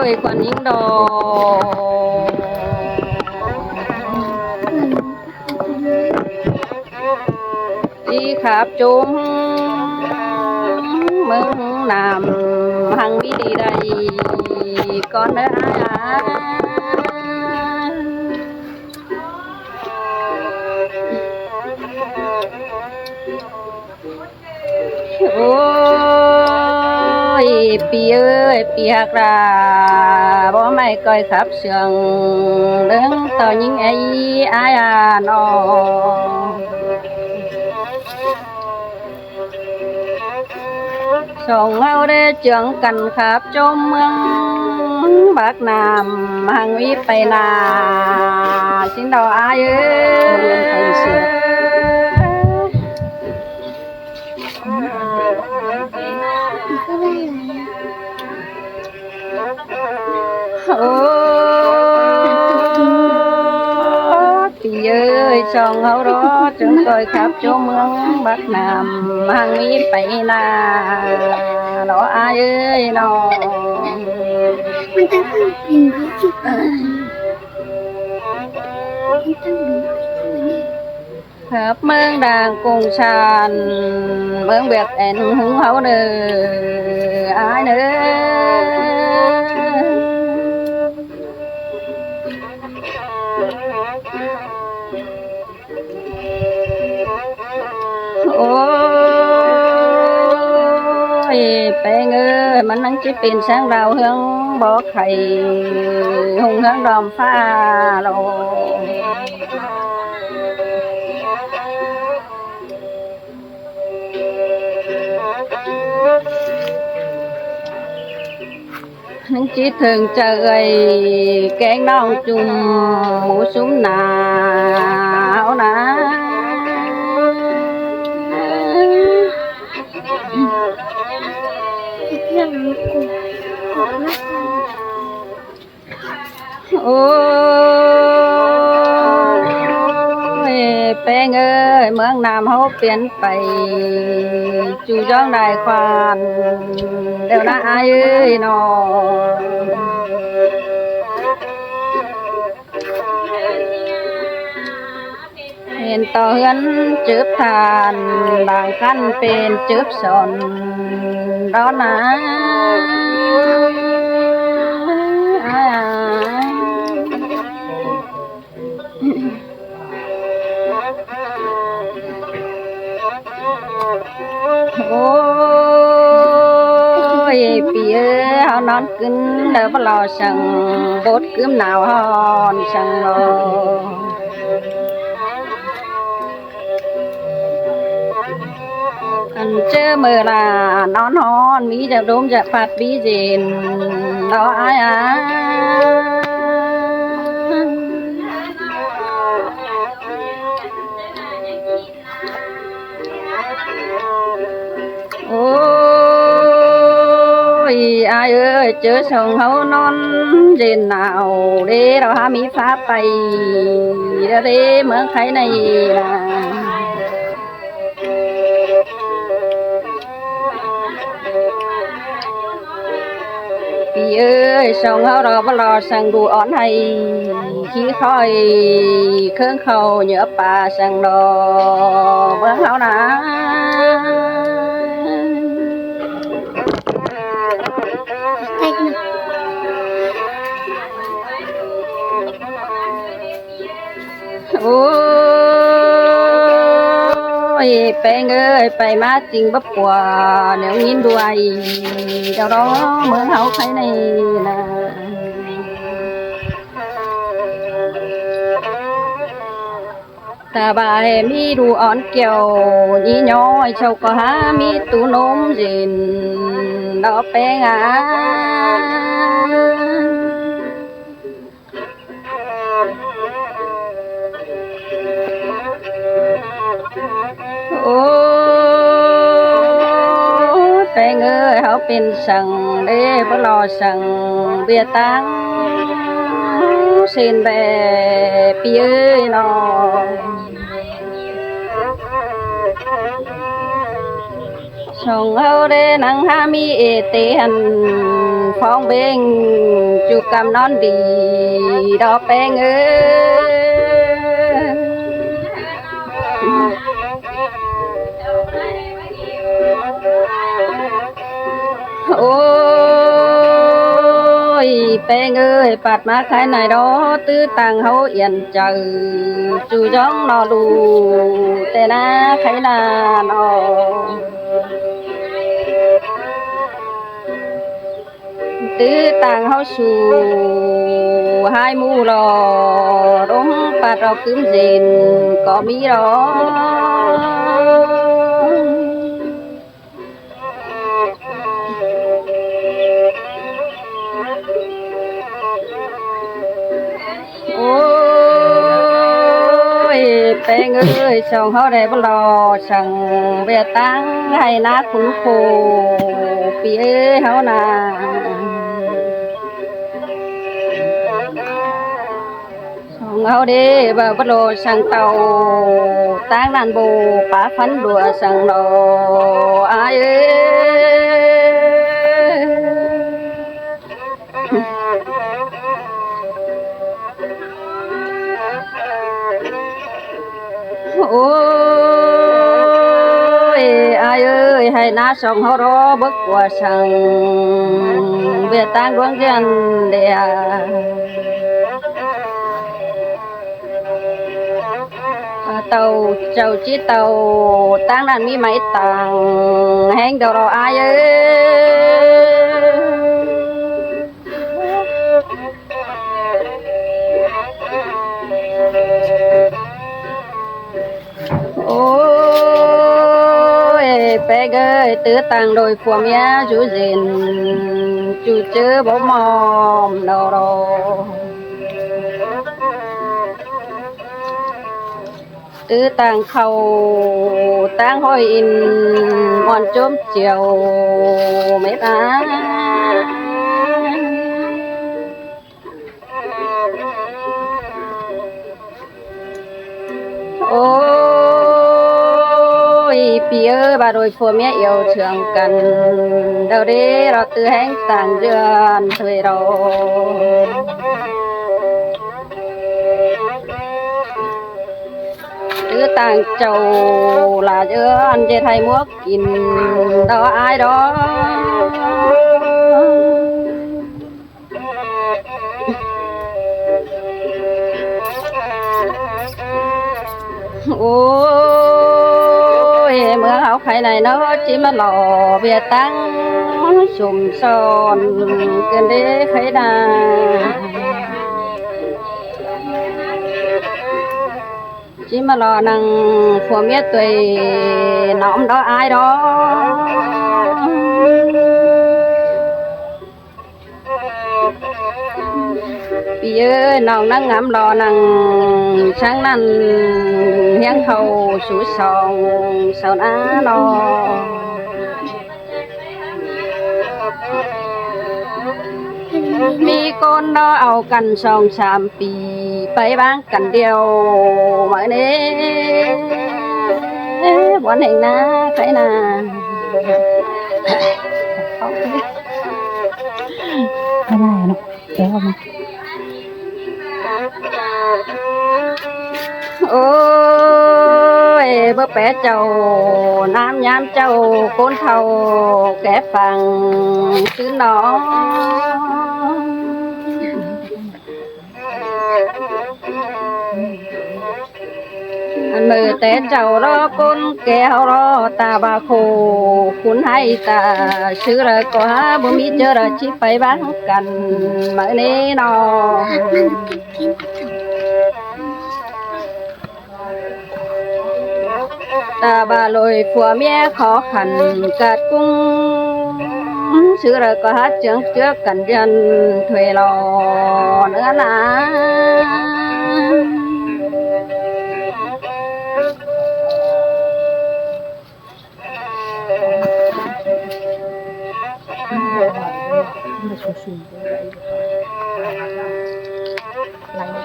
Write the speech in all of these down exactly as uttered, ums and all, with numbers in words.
Ơi, khuôn ꞌnhính đo. ꞌChí khắp ꞌchốm ꞌmướng ꞌnặm hăng ꞌmí đi đảy con ới ái. Ôi, pi ơi, pi ꞌhặc đa, báu ꞌmạy ꞌcoi khắp sương, ꞌlớng ꞌto ꞌnhính ới ái a ꞌnọ. Song ꞌháu đé ꞌchương căn khắp ꞌchốm ꞌmướng Bắc ꞌNặm hăng ꞌmí pay nả. ꞌSính đo ái ới. Ôi, pi ơi, song ꞌháu đé ꞌchương ꞌcoi khắp ꞌchốm ꞌmướng Bắc ꞌNặm hăng ꞌmí pay nả. Đo ái ới ꞌnọ. Khắp ꞌmướng Đảng Cộng sản, ꞌmướng Việt Nam ꞌháu ꞌnớ, ái ꞌnớ. Ôi, ꞌpéng ơi, ꞌmắn ꞌnhắng ꞌchí pên sáng đao ꞌhướng bók khay, ꞌhung ꞌhướng đom ꞌphạ ꞌlẹo. ꞌNhắng ꞌchí thơng chaư ơi kéng ꞌnọng ꞌchum ꞌmú ꞌsúm nả ꞌháu ꞌnớ. Ôi, ꞌpéng ơi, ꞌmướng ꞌNặm ꞌháu piến pay ꞌchu dóng đai khoan ꞌlẹo ꞌnớ ái ới ꞌnọ. Hên ꞌto ꞌhướn chớp than, bang căn pên chớp son đón ná. Ôi, pi ơi, ꞌháu ꞌnón ꞌcứn đaư báu lo săng, bốt ꞌcứm nảo ꞌhọn săng lo. Ăn ꞌchớ ꞌmự lả ꞌnón ꞌhọn, ꞌmí dạp đốm dạp phạt bí dên lo ái a. Ôi, ái ơi, ꞌchớ song ꞌháu ꞌnón dên nảo đé, lo hák ꞌmí phák pay đé ꞌmướng Khay ꞌnị nả. Pi ơi, song ꞌháu lo báu lo săng đu ón ꞌhạy, ꞌchí khỏi ꞌkhớng khảu ꞌnhớ pă săng lo ꞌmướng ꞌháu nả. Ôi, ꞌpéng ơi, pay ꞌmá ꞌching báu pua ꞌnéo ꞌnghín đuôi, sau đó ꞌmướng ꞌháu Khay ꞌnị nả. Ta ꞌva ꞌhế ꞌmí đu ón kiẻo ꞌnhí ꞌnhó, sau ꞌcọ hák ꞌmí tu ꞌnốm dên lo ꞌpéng a. Ôi, ꞌpéng ơi, ꞌháu pên săng đé báu lo săng, ꞌviạk ꞌtáng sên ꞌvẹ pi ơi ꞌnọ. Song ꞌháu đé ꞌnăng hák ꞌmí ê tê hăn ꞌPhong ꞌvến ꞌchu ꞌcắm ꞌnón đi đó ꞌpéng ới. Ôi, ꞌpéng ới, ꞌpặt ꞌmá khái nải đó, ꞌtứ ꞌtáng ꞌháu yên chaư, ꞌchu dóng ꞌnọ ꞌlụk, ꞌtẹ ꞌná khái ꞌnặn ꞌnọ. ꞌTứ ꞌtáng ꞌháu su ꞌhại ꞌmú lo, ꞌlống ꞌpặt ꞌlọ ꞌcứm ꞌdệt ꞌcọ ꞌmí lo. Ôi, ꞌpéng ới, song ꞌháu đảy báu lo săng ꞌviạk ꞌtáng ꞌhại ꞌná khốn khổ, ꞌpi ới ꞌháu ꞌnạ. Song ꞌháu đảy báu, báu lo săng tảu ꞌtáng ꞌnặn báu, pá phắn đua săng lo ai ới. Ôi, ai ới, ꞌhại ꞌná song ꞌháu ꞌló báu ꞌcọ săng ꞌviạk ꞌtáng ꞌluống ꞌdọn đé. Tảu chảu ꞌchí tảu ꞌtáng ꞌnặn ꞌmí mai tang ꞌhéng đaư lo ai ới. Ôi, ꞌpéng ới, ꞌtứ ꞌtáng đôi phua ꞌmía dú ꞌdệt, ꞌchu ꞌchớ báu ꞌmom lo lo. ꞌTứ ꞌtáng khảu ꞌtáng ꞌhội in ꞌmuôn ꞌchốm chiêu mết ꞌnạ. Ôi, ꞌpi ới, ꞌva đôi phua ꞌmía iêu chương căn, đaư đé ꞌlọ ꞌtứ ꞌhéng ꞌtáng ꞌdọn thuê lo. ꞌTứ ꞌtáng chảu ꞌlạ ꞌdọn ꞌdệt ꞌhại ꞌmuốc kin đó ai đó. Ôi, ꞌmưa ꞌháu khái nải ꞌnọ ꞌchí ꞌmá lo ꞌviạk ꞌtáng sum son ꞌcứn đé khái ꞌnạ. ꞌChí ꞌmá lo ꞌnăng phua ꞌmía tuê ꞌnọm đó ai đó. ꞌPi ới, ꞌnọng ꞌnăng ngắm lo ꞌnăng sáng ꞌnặn ꞌhiếng hảư sú song sau ná lo. ꞌMí ꞌcốn đó au căn song sam pi pay ꞌváng căn điêu ꞌmự ꞌnị. Bón hên ná, khái ná. Cái này nó kéo vào. Ôi, báu pé chảu ꞌnặm ꞌnhám chảu ꞌcốn thảu ké phăng ꞌsứ ꞌnọ. Ăn ꞌmự té chảu ꞌló ꞌcốn ké ꞌháu ꞌló ta ꞌva khổ khốn ꞌhại ta ꞌsứ ꞌlạ ꞌcọ hák báu ꞌmí ꞌchớ ꞌlạ ꞌchí pay ꞌváng căn ꞌmự ꞌnị ꞌnọ. Ta ꞌva ꞌlội phua ꞌmía khó khăn ꞌcặt ꞌcúng ꞌsứ ꞌlạ ꞌcọ hák ꞌchương ꞌchưa căn ꞌdọn thuê lo ꞌnớ ꞌnạ.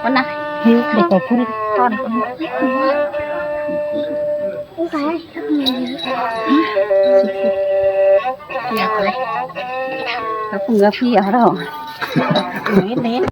Con này. Để có phun. Con. Không phải. Phi a, phi a, phi a đaư.